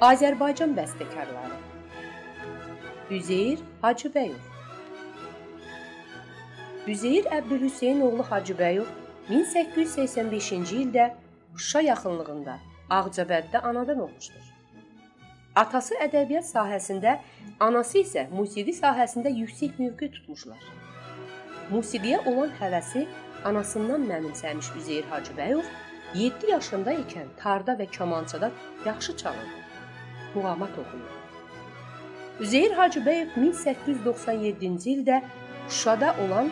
Azərbaycan bəstəkarları. Üzeyir Hacıbəyov. Üzeyir Əbdülhüseynoğlu Hacıbəyov 1885-ci ildə Şuşa yaxınlığında Ağcabəddə anadan olmuşdur. Atası ədəbiyyat sahəsində, anası isə musiqi sahəsində yüksək mövqe tutmuşlar. Musiqiyə olan həvəsi anasından mənimsəmiş Üzeyir Hacıbəyov 7 yaşında ikən tarda və kamançada yaxşı çalırdı, muğamat oxuyurdu. Üzeyir Hacıbəyov 1897-ci ildə Şuşada olan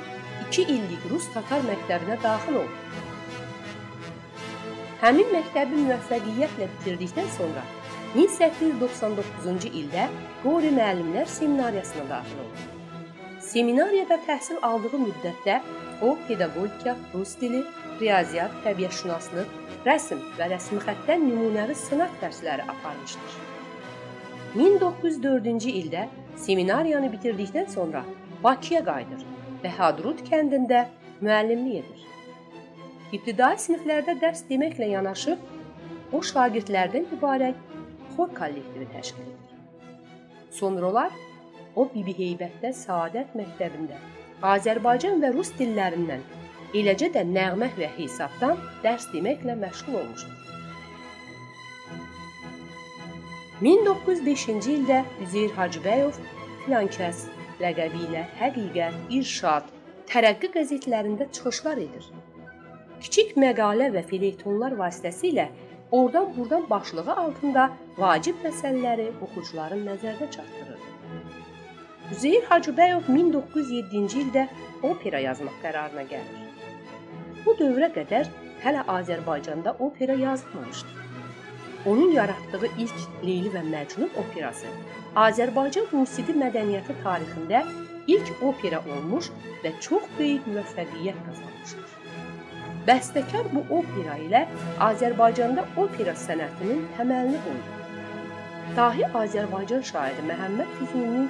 2 illik Rus-Tatar məktəbinə daxil oldu. Həmin məktəbi müvəffəqiyyətlə bitirdikdən sonra 1899-cu ildə Qori Müəllimlər Seminariyasına daxil oldu. Seminariyada təhsil aldığı müddətdə o, pedaqogika, rus dili, riyaziyyat, təbiətşünaslıq, rəsm və rəsmi xəttdən nümunəvi sınaq dərsləri aparmışdır. 1904-cü ildə seminariyanı bitirdikdən sonra Bakıya qayıdır və Hadrut kəndində müəllimlik edir. İbtidai siniflərdə dərs deməklə yanaşı, o şagirdlərdən ibarət xor kollektivi təşkil edir. Sonralar o Bibiheybətdə Səadət məktəbində Azərbaycan və rus dillərindən, eləcə də nəğmə və hesabdan dərs deməklə məşğul olmuşdur. 1905-ci ildə Üzeyir Hacıbəyov filankəs ləqəbi ilə Həqiqət, İrşad, Tərəqqi qəzetlərində çıxışlar edir. Kiçik məqalə və felyetonlar vasitəsilə oradan-buradan başlığı altında vacib məsələləri oxucuların nəzərinə çatdırırdı. Üzeyir Hacıbəyov 1907-ci ildə opera yazmaq qərarına gəlir. Bu dövrə qədər hələ Azərbaycanda opera yazılmamışdı. Onun yaratdığı ilk Leyli və Məcnun operası Azərbaycan musiqi mədəniyyəti tarixində ilk opera olmuş və çox böyük müvəffəqiyyət qazanmışdır. Bəstəkar bu opera ilə Azərbaycanda opera sənətinin təməlini qoydu. Dahi Azərbaycan şairi Məhəmməd Füzulinin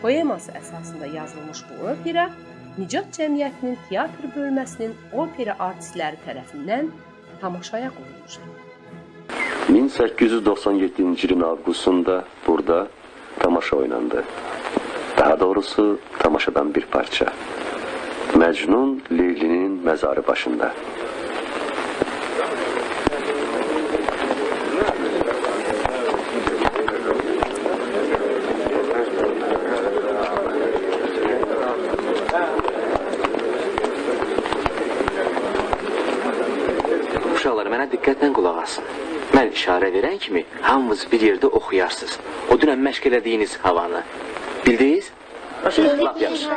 poeması əsasında yazılmış bu opera Nicat Cəmiyyətinin teatr bölməsinin opera artistləri tərəfindən tamaşaya qoyulmuşdur. 1897-ci ilin avqustunda burada tamaşa oynandı. Daha doğrusu tamaşadan bir parça. Mecnun Leyli'nin mezarı başında. Uşaqlar, mənə diqqətlə qulaq asın. Mən işarə verən kimi hamınız bir yerdə oxuyarsınız. O dünən məşq elədiyiniz havanı. Bildiniz? Lap yaxşı.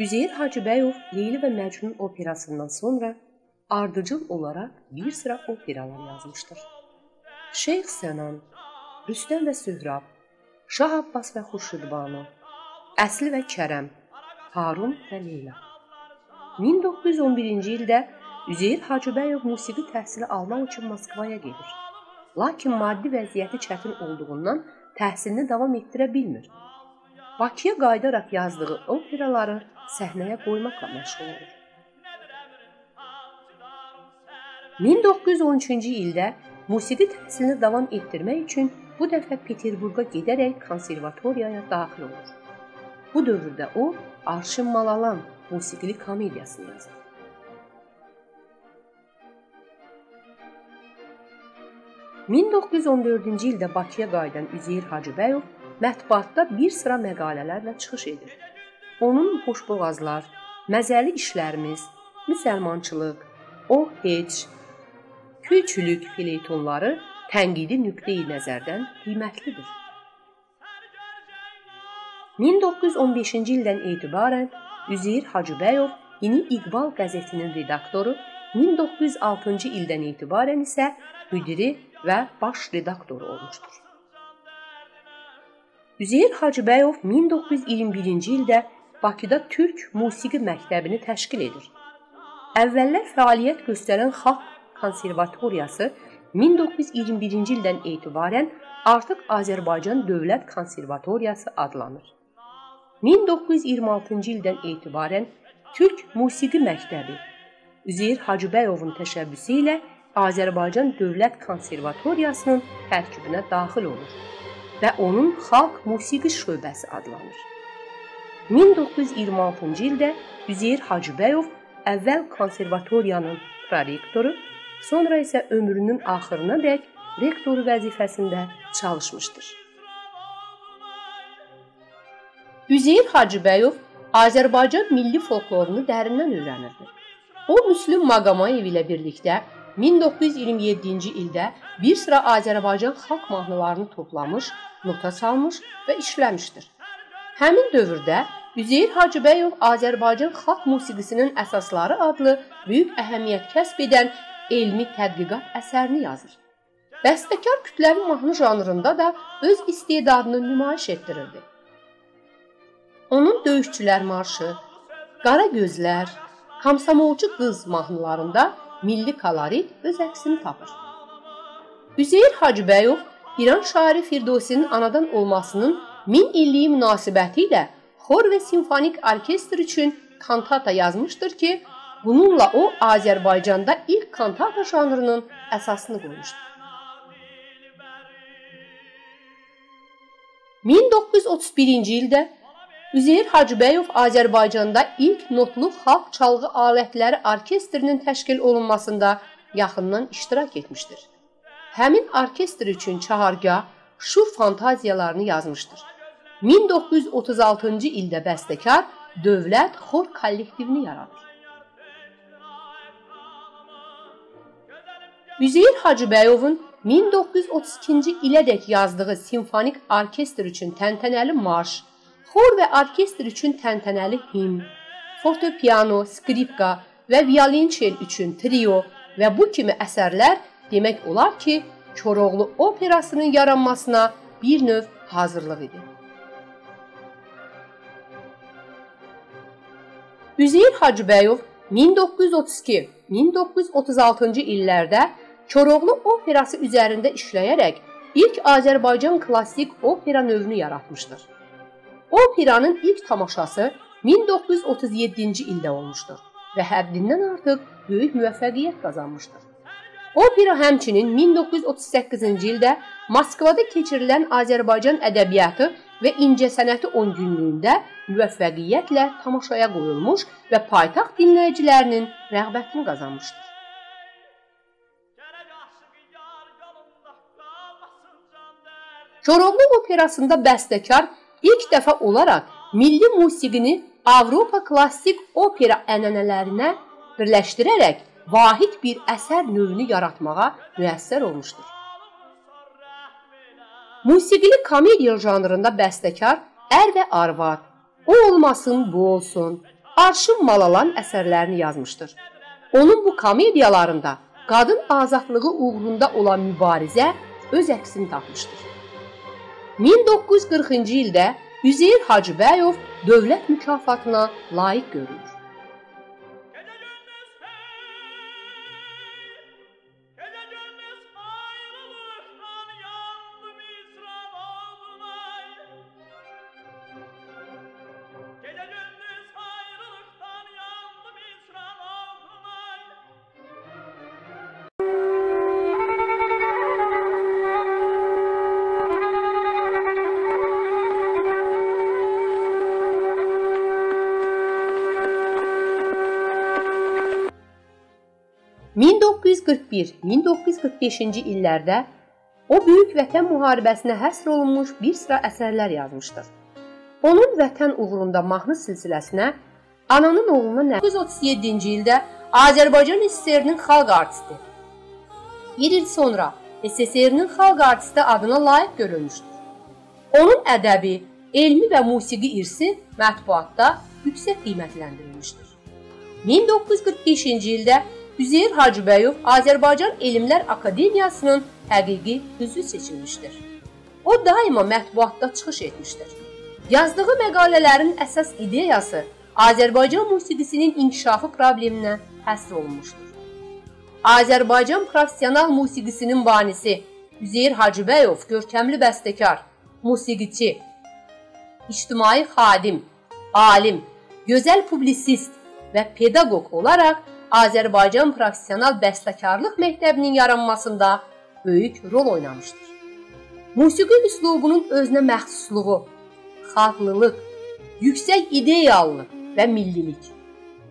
Üzeyir Hacıbəyov Leyli və Məcnun operasından sonra ardıcıl olaraq bir sıra operalar yazmışdır. Şeyx Sənan, Rüstəm və Sührab, Şah Abbas və Xurşudbanu, Əsli və Kərəm, Harun və Leyla. 1911-ci ildə Üzeyir Hacıbəyov musiqi təhsili almaq üçün Moskvaya gedir. Lakin maddi vəziyyəti çətin olduğundan təhsilini davam etdirə bilmir. Bakıya qayıdaraq yazdığı operaları səhnəyə qoymaqla məşğul olur. 1913-cü ildə musiqi təhsilini davam etdirmək üçün bu dəfə Peterburqa gedərək konservatoriyaya daxil olur. Bu dövrdə o, Arşın Malalan musiqili komediyasını yazır. 1914-cü ildə Bakıya qayıdan Üzeyir Hacıbəyov mətbuatda bir sıra məqalələrlə çıxış edir. Onun Boşboğazlar, Məzəli işlərimiz, Müsəlmançılıq, O Heç, Küyçülük felyetonları tənqidi nöqteyi nəzərdən qiymətlidir. 1915-ci ildən etibarən Üzeyir Hacıbəyov Yeni İqbal qəzetinin redaktoru, 1906-cı ildən etibarən isə müdiri və baş redaktoru olmuşdur. Üzeyir Hacıbəyov 1921-ci ildə Bakıda Türk Musiqi Məktəbini təşkil edir. Əvvəllər fəaliyyət göstərən Xalq Konservatoriyası 1921-ci ildən etibarən artıq Azərbaycan Dövlət Konservatoriyası adlanır. 1926-cı ildən etibarən Türk Musiqi Məktəbi Üzeyir Hacıbəyovun təşəbbüsü ilə Azərbaycan Dövlət Konservatoriyasının tərkibinə daxil olur və onun Xalq Musiqi Şöbəsi adlanır. 1926-cı ildə Üzeyir Hacıbəyov əvvəl konservatoriyanın prorektoru, sonra isə ömrünün axırına dək rektoru vəzifəsində çalışmışdır. Üzeyir Hacıbəyov Azərbaycan milli folklorunu dərindən öyrənirdi. O, Müslüm Maqomayev ilə birlikdə 1927-ci ildə bir sıra Azərbaycan xalq mahnılarını toplamış, nota salmış və işləmişdir. Həmin dövrdə Üzeyir Hacıbəyov Azərbaycan xalq musiqisinin əsasları adlı böyük əhəmiyyət kəsb edən elmi tədqiqat əsərini yazır. Bəstəkar kütləvi mahnı janrında da öz istedadını nümayiş etdirirdi. Onun Döyüşçülər marşı, Qara gözlər, Komsomolçu qız mahnılarında milli kolorit öz əksini tapır. Üzeyir Hacıbəyov İran şairi Firdosinin anadan olmasının 1000 illiyi münasibəti ilə xor və simfonik orkestr üçün kantata yazmışdır ki, bununla o Azərbaycanda ilk kantata janrının əsasını qoymuşdur. 1931-ci ildə Üzeyir Hacıbəyov Azərbaycanda ilk notlu xalq çalğı alətləri orkestrinin təşkil olunmasında yaxından iştirak etmişdir. Həmin orkestr üçün çahargah, şur fantaziyalarını yazmışdır. 1936-cı ildə bəstəkar Dövlət Xor Kollektivini yaradır. Üzeyir Hacıbəyovun 1932-ci ilədək yazdığı simfonik orkestr üçün təntənəli marş, xor və orkestr üçün təntənəli himn, fortepiano, skripka və violonçel üçün trio və bu kimi əsərlər demək olar ki, Koroğlu operasının yaranmasına bir növ hazırlıq idi. Üzeyir Hacıbəyov 1932-1936-cı illərdə Koroğlu operası üzərində işləyərək ilk Azərbaycan klassik opera növünü yaratmışdır. Operanın ilk tamaşası 1937-ci ildə olmuşdur və həddindən artıq böyük müvəffəqiyyət qazanmışdır. Opera həmçinin 1938-ci ildə Moskvada keçirilən Azərbaycan ədəbiyyatı və incəsənəti 10 günlüyündə müvəffəqiyyətlə tamaşaya qoyulmuş və paytaxt dinləyicilərinin rəğbətini qazanmışdır. Koroğlu operasında bəstəkar ilk dəfə olaraq milli musiqini Avropa klassik opera ənənələrinə birləşdirərək vahid bir əsər növünü yaratmağa müəssər olmuşdur. Musiqili komediya janrında bəstəkar Ər və Arvad, O olmasın, bu olsun, Arşın Malalan əsərlərini yazmışdır. Onun bu komediyalarında qadın azadlığı uğrunda olan mübarizə öz əksini tapmışdır. 1940-cı ildə Üzeyir Hacıbəyov dövlət mükafatına layiq görülür. ...1941-1945-ci illərdə o Böyük Vətən müharibəsinə həsr olunmuş bir sıra əsərlər yazmışdır. Onun Vətən uğrunda mahnı silsiləsinə Ananın oğluna 1937-ci ildə Azərbaycan SSR-nin xalq artisti, bir il sonra SSR-nin xalq artisti adına layiq görülmüşdür. Onun ədəbi, elmi və musiqi irsi mətbuatda yüksək qiymətləndirilmişdir. 1945-ci ildə Üzeyir Hacıbəyov Azərbaycan Elmlər Akademiyasının həqiqi üzvü seçilmişdir. O daima mətbuatda çıxış etmişdir. Yazdığı məqalələrin əsas ideyası Azərbaycan musiqisinin inkişafı probleminə həsr olunmuşdur. Azərbaycan professional musiqisinin banisi Üzeyir Hacıbəyov görkəmli bəstəkar, musiqiçi, ictimai xadim, alim, gözəl publisist və pedaqoq olaraq Azərbaycan professional bəstəkarlıq məktəbinin yaranmasında böyük rol oynamışdır. Musiqi üslubunun özünə məxsusluğu, xalqlılıq, yüksək ideyalılıq və millilik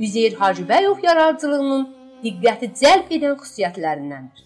Üzeyir Hacıbəyov yaradıcılığının diqqəti cəlb edən xüsusiyyətlərindəndir.